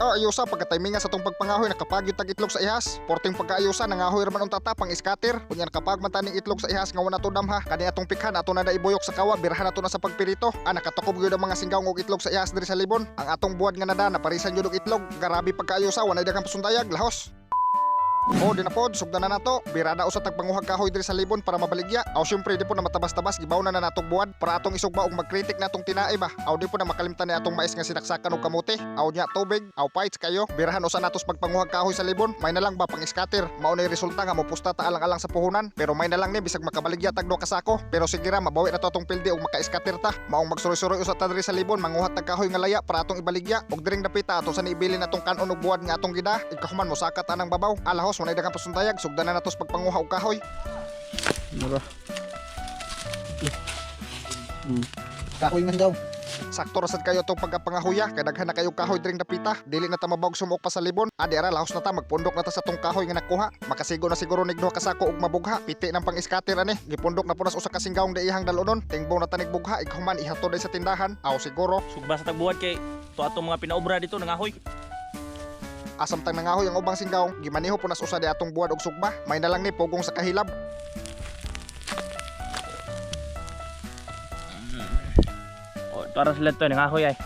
Ah, ayusa pagka-timingan sa tong pagpangahoy, nakapagyud tag itlog sa ihas. Porting pagkaayusa, nangahoy ra man unta ta pang iskater. Unya nakapag man ta ning itlog sa ihas nga wala to damha. Kani atong pikhan, ato na ibuyok sa kawa, birahan ato na sa pagpirito. Ah, nakatukob gyud ang mga singgaw og itlog sa ihas diri sa libon. Ang atong buwad nga nada naparisan gyud og itlog. Garabi pagkaayusa, walay daghang pasundayag, lahos. O, di na pod, sugdan na nato. Birada usa tag panguhag kahoy diri sa libon para mabaligya. Aw syempre di po na matabas-tabas, gibaw na na natong buwad para atong isugba og magkritik natong tinae ba. Aw di po na makalimtan ni atong mais nga sinaksakan og kamote. Aw nya tubig, aw fights kayo. Birahan usa natos pagpanguhag kahoy sa libon. May na lang ba pang scatter. Mao na resulta nga mopusta ta alang-alang sa puhunan. Pero may na lang ni bisag makabaligya tag duha ka sako. Pero sige ra, mabawi na to atong pildi og maka-scatter ta. Maong magsuroy-suroy usa ta diri sa libon, manguhat tag kahoy nga laya para atong ibaligya. Og diring dapita ato sa niibilin atong kanon og buwad nga atong gida. Ikahuman mosaka ta ng babaw. Alahos, walay daghang pasundayag, sugdan na natos pagpanguha og kahoy. Mura. Kahoy man daw. Sakto ra sad kayo atong pagkapangahuya kay daghan na kayo kahoy diring dapita. Dili na ta mabawg sumok pa sa libon. Adi ara, lahos na ta, magpundok na ta sa tong kahoy nga nakuha. Makasigo na siguro nig duha ka sako og mabugha. Piti ng pang-scatter ani. Gipundok na punas usa ka singgawng di ihang dalonon. Tingbong na ta nig bugha, ikahuman ihatod sa tindahan. Aw siguro. Sugba sa tagbuhat kay to atong mga pinaobra dito nangahoy. Asamtang nangahoy ang ubang singgawng, gimaneho punas usa di atong buwad og sugba. May na lang ni pugong sa kahilab. O, para sila to nangahoy ay.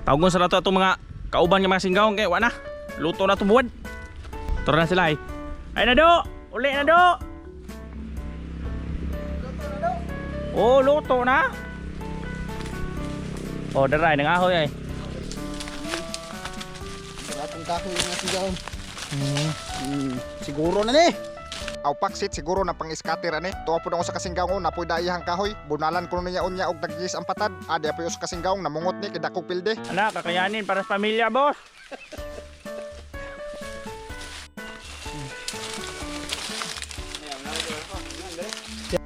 Tawgon sa nato atong mga kauban nga mga singgawng kay wa na. Luto na itong buwad. Tara na sila ay. Ay na do! Uli na do! Oh, luto na. Oh, daray nangahoy ay. Atong kahoy nga sigaw. Siguro na ni. Aw paksit siguro na pang scatter ani. Tuwa pud ako sa kasinggaw napoy daihang kahoy. Bunalan kuno niya unya og dagyis ang patad. Adi apoy sa kasinggaw namungot ni kay dakog pilde. Anak, kakayanin para sa pamilya, boss.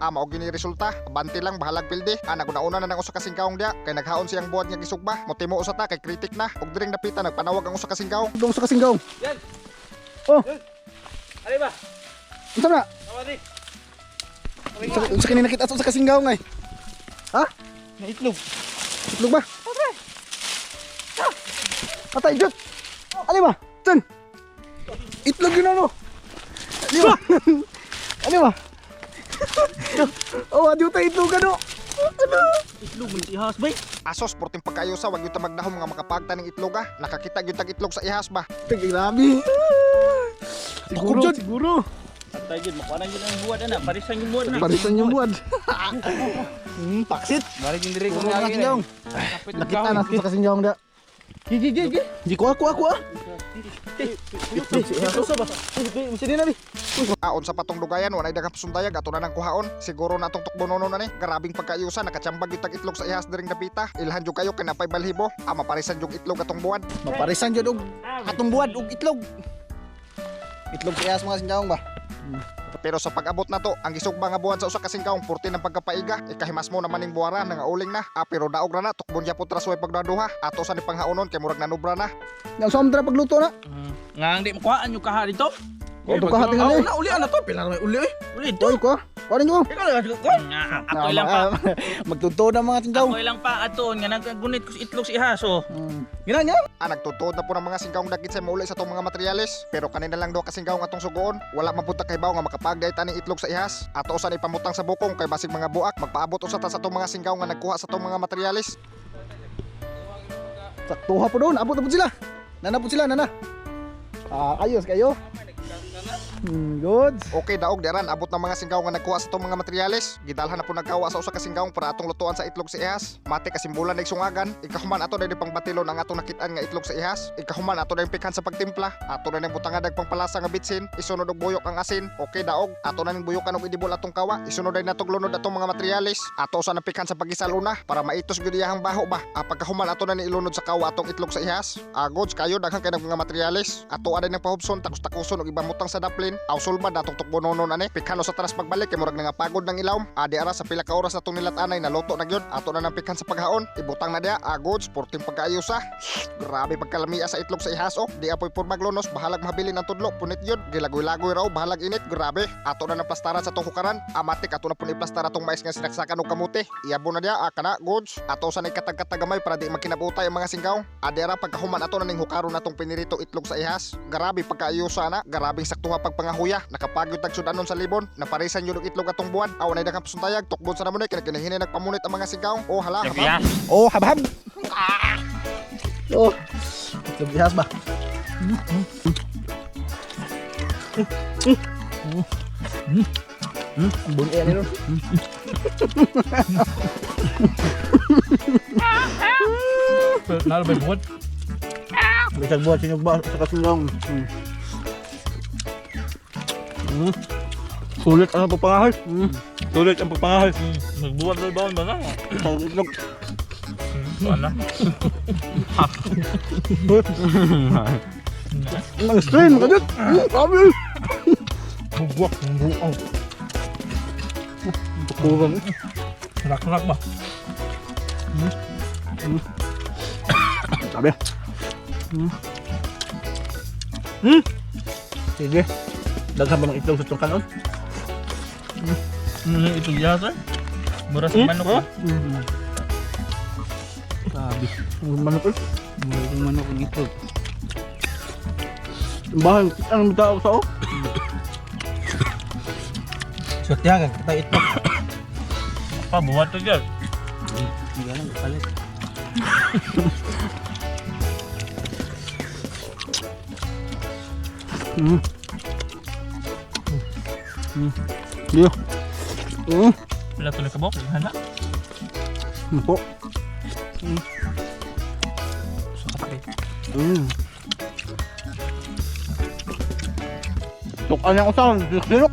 Ah, mao gini resulta. Abante lang bahalag pilde. Ah, naguna-una na nang usa ka singgawng diya kay naghaon siyang buwad nga gisugba. Motimo usa ta kay kritik na. Ug diring dapita nagpanawag ang usa ka singgaw. Dong sa kasinggaw. Yan. Oh, Ali ba? unsa na? Tawag di. Unsa kini nakita sa kasinggaw ngay? Ha? Na itlog. Itlog ba? Patay jud. Ali ba? Tun. Itlog yun ano? Ali ba? Ali ba? Oh, adi tayo itlog ano? Ano? Itlog man ihas bay. Asos porting pagkayusa, wag gyud ta magdahom nga makapagta ning itlog ah. Nakakita gyud tag itlog sa ihas ba. Tag grabe. Siguro, jud. siguro. Atay jud makuha na jud ang buwad ana, parisan yung buwad na. Parisan yung buwad. Paksit. Balik yung diri ko Puro mga kasinggaw. Nakita na sa kasinggaw da. Gi gi gi gi. Di ko ako ako ah. Itlog si ihas. Sini na bi. Ah, unsa pa tong dugayan, walay daghang pasundayag, ato na nang kuhaon. Siguro na atong tukbonono na ni. Grabing pagkayusa, nakatsambag gyud tag itlog sa ihas diring dapita. Ilhan jud kayo kay napay balhibo. Ah, maparisan jud itlog atong buwad. Maparisan jud og atong buwad og itlog. Itlog sa ihas mga singgaw ba? Pero sa pag-abot nato, ang gisugba nga buwad sa usa ka singkaong purti ng pagkapaiga, ikahimas mo naman ning buwara nga uling na. Ah, pero daog ra na, tukbon gyapon tras way pagdaduha. Ato sa ni panghaonon kay murag nanubra na. Yang sa amdra pagluto na. Nga ang di makuhaan yung kaha dito. Oh, to kaha tingali. Na uli ana to, pila na may uli eh. Uli dito. Toy ko. Kuha ninyo. Ikaw na ko. Nga, ako lang pa. Magtuto na mga singgaw. Ako lang pa aton nga naggunit ko sa itlog sa ihas oh. Gina niya. Ah, nagtutuod na po ng mga singkaong dagit sa mauli sa tong mga materyales. Pero kanina lang daw kasingkaong atong sugoon. Wala mapunta kay baw nga makapagdait ani itlog sa ihas. Ato usan ipamutang sa bukong kay basig mga buak. Magpaabot usa ta sa tong mga singkaong nga nagkuha sa tong mga materyales. Saktuha po doon. Abot na po sila. Nana po sila, nana. Ah, ayos kayo. Goods. Okay, daog diaran abot ng mga singkaw nga nagkuha sa tong mga materyales. Gidalhan na po nagkawa sa usa ka singkaong para atong lutuan sa itlog sa ihas. Mate kasimbulan na sungagan. Ikahuman ato dahil pangbatilon ang atong nakitaan nga itlog sa ihas. Ikahuman ato dahil pikhan sa pagtimpla. Ato na ning butangan dag pangpalasa nga bitsin. Isunod og buyok ang asin. Okay, daog. Ato na ning buyukan og idibol atong kawa. Isunod ay natog lunod atong mga materyales. Ato sa napikhan sa pagisal una para maitos gyud iyahang baho ba. Ah, pagkahuman ato na ni ilunod sa kawa atong itlog sa ihas. Ah, goods kayo daghan kay ng mga materyales. Ato aday ng pahubson, takos-takoson og ibamutang sa daplin. pagpabilin. Aw sulbad atong tukbononon ani. Pikhano sa taras pagbalik kay murag nangapagod ng ilawom. Adi ara sa pila ka oras atong nilat-anay naluto na gyud. Ato na nang pikhan sa paghaon. Ibutang na diya. Agod, sporting pagkaayusa. Grabe pagkalamia sa itlog sa ihas oh. Di apoy pormaglunos, bahalag mahabilin ang tudlo, punit yun. Gilagoy-lagoy raw, bahalag init, grabe. Ato na ng plastaran sa tong hukaran. Amatik ato na pun iplastar atong mais nga sinaksakan og kamuti. Iabo na diya, ah, kana, goods. Ato sa katag-katagamay para di magkinabutay ang mga singgaw. Adi ara pagkahuman ato na ning hukaron atong pinirito itlog sa ihas. Grabe pagkaayusa na, grabing saktuha pagpangahuya. Nakapagod tag sudanon sa libon. Naparisan yun og itlog atong buwan. Aw nay daghang pasuntayag, tukbon sa namon kini nagpamunit ang mga singgaw. Oh hala, habab. Oh, habhab. Oh. Itlog ihas ba? Bungi ni ron. Nalo ba buwad? Bisag buhat sinyog ba sa kasulong. Sulit ang pagpangahoy. Sulit ang pagpangahoy. Nagbuwad na baon ba na? Sa itlog. Ano? Ang strain kadut. Grabe. Bugwak, buang. Kurang. Rak-rak ba? Sabi. Sige. Daghan ba ng itlog sa itong kanon? Ito iya sir. Mura sa manok ba? Sabi. Ang manok eh. Mura yung manok ang itlog. Ang bahay, ang tao sa oh. Swerte ha, kita itlog. Pa, buwad to gyud. Hindi alam, palit. Diyo. Pila to kabok, hala. Ano po? Sa kape. Tukan yung usaw, silok.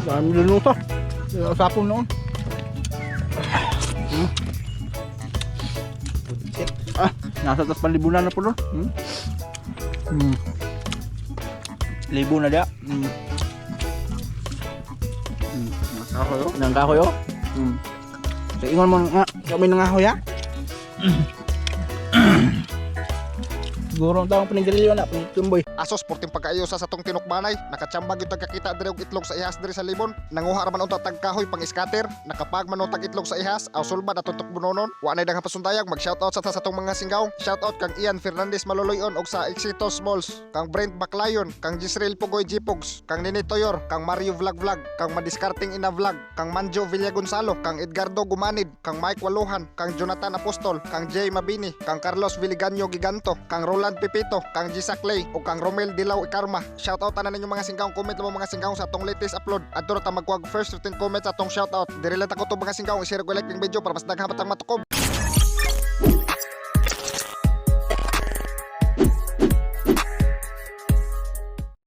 Dami din usaw. Usapon noon. Ah, nasa tas panlibunan na po doon. Libo na dia. Kahoy oh. Nang kahoy oh. Sa ingon mo nga, kami nangahoy ha. Siguro ang taong panigarilyo na, panitumboy. Asos porting pagkaayusa sa tong tinukbanay, nakachambag yung tagkakita diri og itlog sa ihas diri sa libon. Nanguha ra man unta tag kahoy pang iskater, nakapag man tag itlog sa ihas, aw sulbad atong tukbononon. Wa nay daghang pasundayag, mag shoutout sa ta sa tong mga singgaw. Shoutout kang Ian Fernandez Maloloyon og sa Exito Smalls, kang Brent Baclayon, kang Jisrael Pugoy Jipogs, kang Nini Toyor, kang Mario Vlog Vlog, kang Madiskarting Ina Vlog, kang Manjo Villa Gonzalo, kang Edgardo Gumanid, kang Mike Waluhan, kang Jonathan Apostol, kang Jay Mabini, kang Carlos Villiganyo Giganto, kang Roland Pipito, kang Gisak Clay, o kang Romel Dilaw Ikarma. Shoutout tanan ninyo mga singgaw, comment mo mga singgaw sa atong latest upload. Adto ra ta magkuha og first 15 comments sa atong shoutout. Diri lang ta ko to mga singgaw, i-share ko like ning video para mas daghan pa tang matukob.